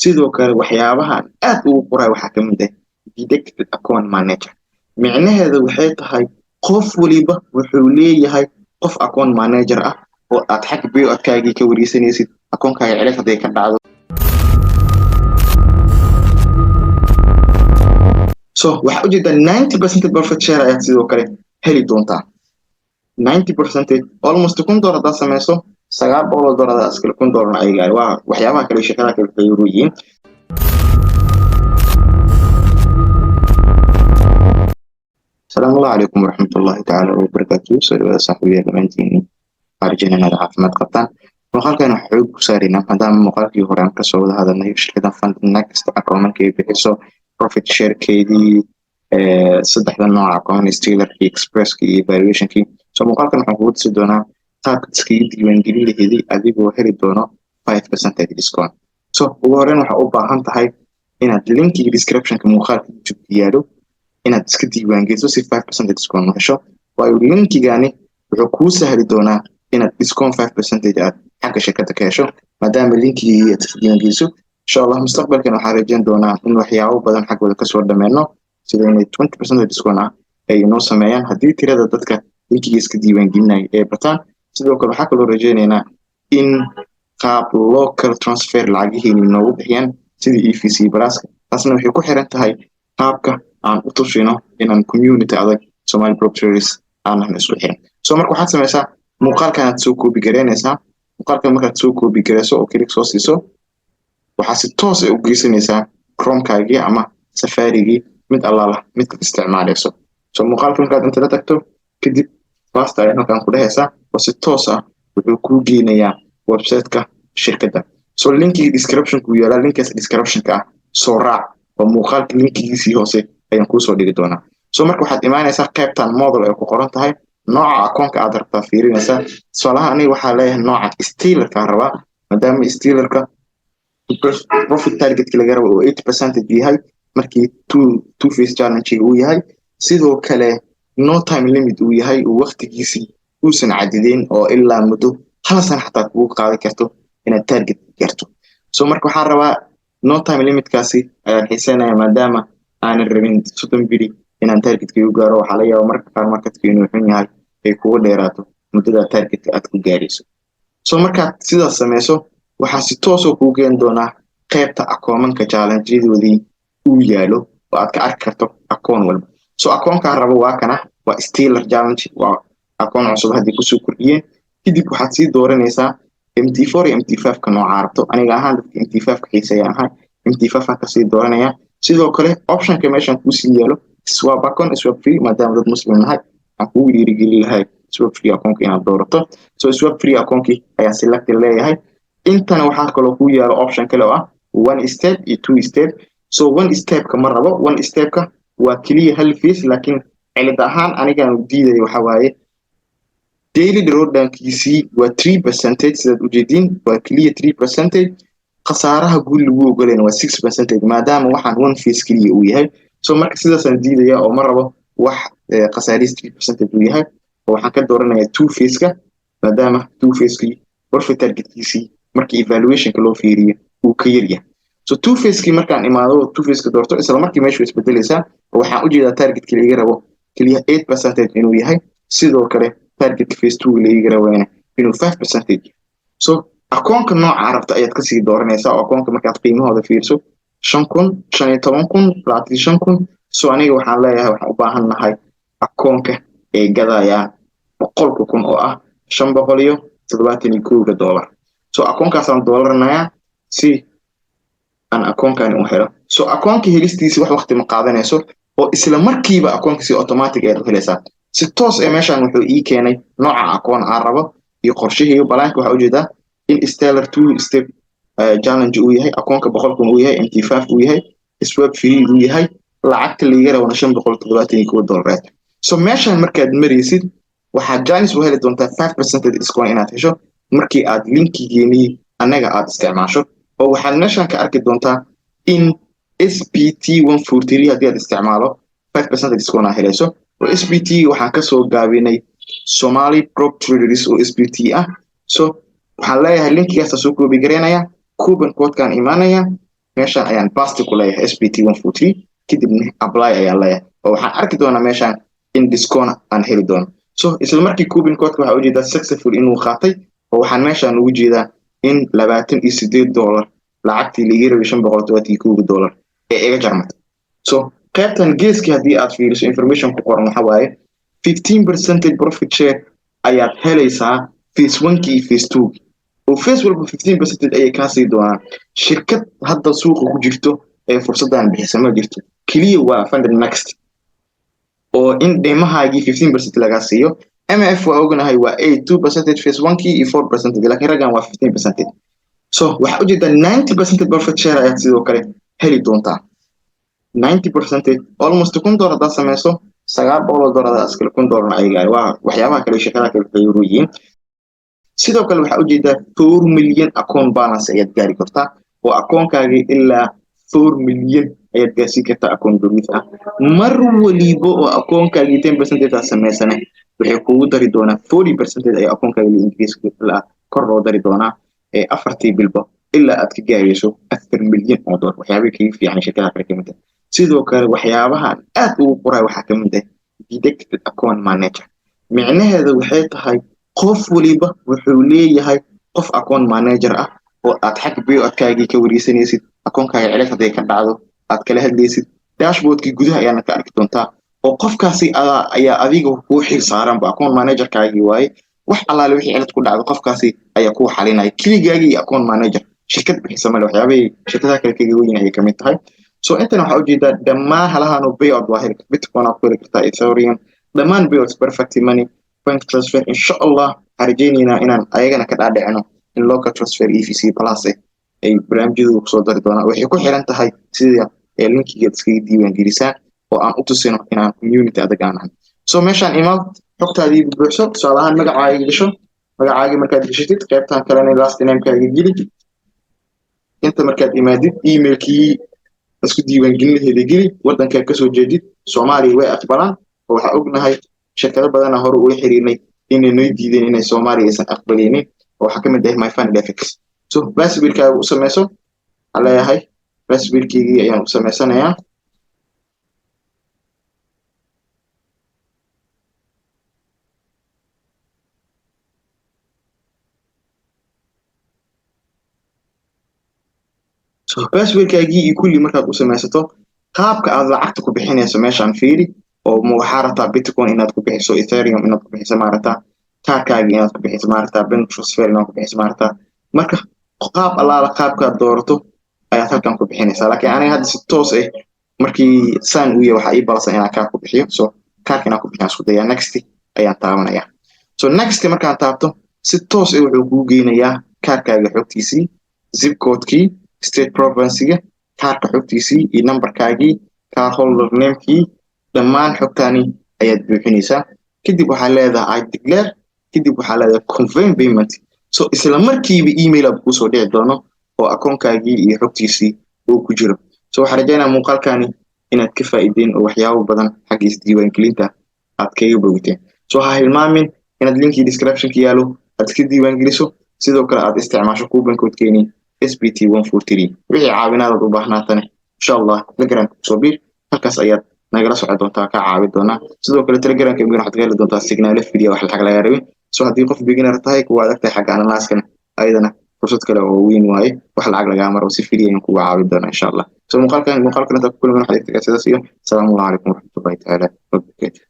Sidoo kale waxyaabahan aad ugu qoray waxaa ka mid ah dedicated account manager. Micnaheedu waxay tahay qof waliba wuxuu leeyahay qof account manager ah oo aad xag payout-kaagii ka wareysanaysid, akoonkaaga cilad hadday ka dhacdo. So waxaa ujeedaa 90% profit share ayaad sidoo kale heli doontaa. 90% almost $1,000 haddaad sameyso, $900 adaa iskale, $1,000 ayaga waa waxyaabaha kale shirkadaha kale waxay yihiin. Asalaamu calaykum waraxmatullaahi tacaala wabarakaatuhu. Soo dhawaada saaxiibayaal dhammaantiin, waxaan rajeynaa inaad caafimaad qabtaan. Muuqaalkan waxaa xoog ku saaraynaa, maadaama muuqaalkii hore aan kasoo wada hadalnay shirkadda FundedNext akoomankay bixiso, profit sharekeedii, saddexda nooc akoon, Stellarkii, Expresskii iyo Evaluationkii. So muuqaalkan waxaan kugu tusi doonaa qaabka iskaga diiwaangelin laheeday adigoo heli doono 5% discount. So ugu horreyn waxaa u baahan tahay inaad linkiga descriptionka muuqaalka YouTube yaalo inaad iska diiwaangeliso si 5% discount u hesho, waayo linkigani wuxuu kuu sahli doonaa inaad discount 5% aad xagga shirkadda ka hesho maadaama linkigii aad iska diiwaangeliso. Insha Allah mustaqbalkan waxaan rajeyn doonaa in waxyaabo badan xaggooda kasoo dhameyno, sida inay 20% discount ah ay inoo sameeyaan haddii tirada dadka linkiga iska diiwaangelinaya ay bataan. Sidoo kale waxaa kaloo rajeyneynaa in qaab local transfer lacagihiini noogu bixiyaan sidii EVC Pluska. Taasna waxay ku xiran tahay qaabka aan u tushino inaan community adag Somali prop traders aanan isku xiran. So marka waxaad sameysaa, muuqaalkanaad soo copy gareynaysaa. Muuqaalkan markaad soo copy gareyso oo click soo siiso, waxaa si toos ah u geysanaysaa Chromekaagii ama Safarigii, mid allaala midkaad isticmaalayso. So muuqaalka markaad inta la tagto kadib, paste ayaa halkan ku dhehaysaa oo si toos ah wuxuu kuu geynayaa website-ka shirkadda. So linkiga description-ku yaalaa, linkaas description-ka ah soo raac oo muuqaalka linkigiisii hoose ayaan kuusoo dhigi doonaa. So marka waxaad imaanaysaa qaybtan model ay ku qoran tahay, nooca akoonka aad rabtaa fiirinaysaa. Tusaalaha aniga waxaa leeyahay nooca Stellarka rabaa, maadaama Stellarka profit targetka laga rabo oo 80% yahay markii two phase challenge uu yahay, sidoo kale no time limit uu yahay, uu waqtigiisii uusan cadideyn oo ilaa muddo hal sana xataa kugu qaadan karto inaad target gaarto. So marka waxaan rabaa no time limitkaasi ayaan xiiseynaya, maadaama aanan rabin 30 biri inaan targetka u gaaro. Waxaa laga yaabaa marka qaar marketka inuu xun yahay ay kugu dheeraato muddada targetka aad ku gaarayso. So markaad sidaas sameyso, waxaa si toosoo kuu keeni doonaa qaybta akoomanka challengeyadoodii uu yaalo oo aad ka arki karto akoon walba. So akoonkaan rabo waa kana, waa Stellar challenge, waa akoon cusub haddii kusoo kordhiyeen. Kadib waxaad sii dooranaysaa MT4 iyo MT5 ka nooca rabto. Aniga ahaan dadka MT5 ka xiiseeya ahaan MT5 aan kasii dooranaya. Sidoo kale optionka meeshan kuusii yaalo, swap account, swap free, maadaama dad muslim nahay waxaan kugu dhiirigelin lahay swap free akoonka inaad doorato. So swap free akoonkii ayaan select leeyahay. Intana waxaa kaloo kuu yaalo option kale oo ah one step iyo two step. So one stepka ma rabo. One stepka waa keliya hal phase, laakiin cilad ahaan anigaan diidaya waxa waaye daily drawdownkiisii waa 3%. Sidaad ujeediin waa keliya 3%. Khasaaraha guul lagu ogolayna waa 6%, maadaama waxaan one phase keliya uu yahay. So marka sidaasaan diidaya oo ma rabo wax khasaarihiis 3% uu yahay, oo waxaan ka dooranayaa two phaseka, maadaama two phasekii profit targetkiisii markii evaluationka loo fiiriyo uu ka yaryahay. So two phasekii markaan imaado, two phaseka doorto, isla markii meeshu isbedelaysaa oo waxaan ujeedaa targetka laga rabo keliya 8% inuu yahay. Sidoo kale targetka phase two laga rabayna inuu 5% yahay. So akoonka nooca rabta ayaad kasii dooranaysaa, oo akoonka markaad qiimahooda fiirso 5,000, 15,000, 25,000. So aniga waxaan leeyahay waxaan u baahan nahay akoonka ay gadayaan 100,000 oo ah $571. So akoonkaasaan dooranayaa si aan akoonkani u helo. So akoonka helistiisi wax waqti ma qaadanayso, oo isla markiiba akoonka si automatic ayaad u helaysaa. Si toos ee meeshan wuxuu ii keenay nooca akoon aan rabo iyo qorshihii balaanka. Waxaa ujeedaa in Stellar two step challenge uu yahay, akoonka 100,000 uu yahay, MT5 uu yahay, swap free uu yahay, lacagta laiga rabona $571. So meeshan markaad maraysid, waxaad chance u heli doontaa 5% discount inaad hesho markii aad linkigeenii annaga aad isticmaasho, oo waxaad meeshan ka arki doontaa in SPT 143 haddii aad isticmaalo 5% discount aad helayso. Oo SPT waxaan kasoo gaabinay Somali Prop Traders oo SPT ah. So waxaan leeyahay linkigaasa soo copy garaynaya, coupon codekaan imaanaya. Meeshaan ayaan paste ku leeyahay SBT 143, kadibna apply ayaan leeyahay, oo waxaan arki doonaa meeshaan in discount aan heli doono. So isla markii coupon codeka waxaa ujeedaa successful inuu qaatay, oo waxaan meeshaan ugu jeedaa in $28 lacagtii laiga rabay $571 ee iga jarmatay. So qaybtan geeskii haddii aad fiiriso, information ku qoran waxa waaye 15% profit share ayaad helaysaa phase one-kii iyo phase two, oo phase walba 15% ayay kaa sii doonaan. Shirkad hadda suuqa ku jirto ee fursaddan bixisa ma jirto, keliya waa FundedNext, oo in dheemahaagii 15% lagaa siiyo. MF waa ognahay, waa 8.2% phase one-kii iyo 4%, laakiin raggan waa 15%. So waxaa ujeedaa 90% profit share ayaad sidoo kale heli doontaa, 90%, almost $1000 haddaad sameyso, $900 adaa iskale, $1000 ayaga. Waa waxyaabaha kale shirkadaha kale faa'iido yihiin. Sidoo kale waxaa ujeedaa 4 million account balance ayaad gaari kartaa, oo akoonkaagii ilaa 4 million ayaad gaarsiin kartaa account growth ah. Mar waliba oo akoonkaagii 10% aad sameysane, waxay kugu dari doonaa 40% ayaa akoonkaagii increase kor loo dari doonaa afartii bilba, ilaa aad ka gaarayso $4 milyan. Waxyaabihii kaga fiican shirkadaha kale kamid ah. Sidoo kale waxyaabaha aad ugu qoray waxaa kamid ah dedicated account manager. Micnaheedu waxay tahay qof waliba wuxuu leeyahay qof account manager ah oo aad xag payout-kaagii ka wareysanaysid, akoonkaaga cilad hadday ka dhacdo aad kala hadlaysid. Dashboardkii gudaha ayaana ka arki doontaa, oo qofkaasi ayaa adiga kuu xil saaranba, account managerkaagii waaye. Wax allaale wixii cilad ku dhacdo qofkaasi ayaa kuu xalinaya, keligaagii iyo account manager. Shirkad bixisa male, waxyaabahii shirkadaha kale kaga weyn ayay kamid tahay. So intan waxaa ujeedaa dhammaan halahan oo payout waa heli, Bitcoin aad ku heli kartaa, Ethereum, dhammaan payouts, Perfect Money, bank transfer. Insha Allah waxaan rajaynaynaa inaan ayagana ka dhaadhicino in local transfer EVC Plus ay barnaamijyadooda kusoo dari doonaan. Waxay ku xiran tahay sida linkigeed iskaga diiwaan gelisaan oo aan u tusino inaan community adag aan nahay. So meeshaan imaad, xogtaadii buuxso. Tusaale ahaan magacaaga gasho. Magacaagii markaad gashatid, qaybtan kalena last namekaaga geli. Inta markaad imaadid, emailkii isku diiwaan gelin laheeda geli. Waddankaa kasoo jeedid, Soomaaliya way aqbalaan, oo waxaa ognahay shirkado badana hore ula xiriirnay inay noo diideen inay Soomaaliya aysan aqbaleynin, oo waxaa kamid ah MyFundedFX. So passportkaaga u sameyso. Waxaa leeyahay passportkeygii ayaan u sameysanayaa. So passportkaagii iyo kulli markaad u sameysato, qaabka aad lacagta ku bixinayso meeshaan fiiri, oo ma waxaa rabtaa Bitcoin inaad ku bixiso, Ethereum inaad ku bixiso, maaragtaa kaarkaagii inaad ku bixiso, maaragtaa bank transfer inaad ku bixiso, maaragtaa. Marka qaab allaala qaabkaad doorato ayaad halkan ku bixinaysaa. Laakiin aniga hadda si toos ah markii saan uu yahay, waxaa ii balsan inaan kaar ku bixiyo. So kaarka inaan ku bixiyo isku dayaa, next ayaan taabanaya. So next markaan taabto, si toos ah wuxuu kuu geynayaa kaarkaaga xogtiisii, zip codekii, state, provincega, kaarka xogtiisii iyo numberkaagii, card holder namekii. Dhammaan xogtaani ayaad buuxinaysaa. Kadib waxaa leedahay "I declare". Kadib waxaa leedahay confirm payment. So isla markiiba email aad kuusoo dhici doono oo akoonkaagii iyo xogtiisii uu ku jiro. So waxaan rajaynaa muuqaalkani inaad ka faa'iideen oo waxyaabo badan xagga isdiiwaangelinta aad kaga bogateen. So ha hilmaamin inaad linkii descriptionka yaalo aad iska diiwaangeliso, sidoo kale aad isticmaasho coupon codekeeni SBT 143. Wixii caawinaadaad u baahnaatane, insha Allah Telegramka kusoo biir, halkaas ayaad nagala socon doontaa, kaa caawin doonaa. Sidoo kale Telegramka imikana waxaad ka heli doontaa signaalo free, wax lacag lagaa rabin. So haddii qof beginner tahay, kuwa adag tahay xagga analysiskana, ayadana fursad kale oo weyn waaye. Wax lacag lagaa maro, si free ayaan kuga caawin doonaa insha Allah. So muuqaalkan inta ku kulmin, waxaad igtagaa sidaas iyo asalaamu calaykum waraxmatullahi tacaala wabarakaatu.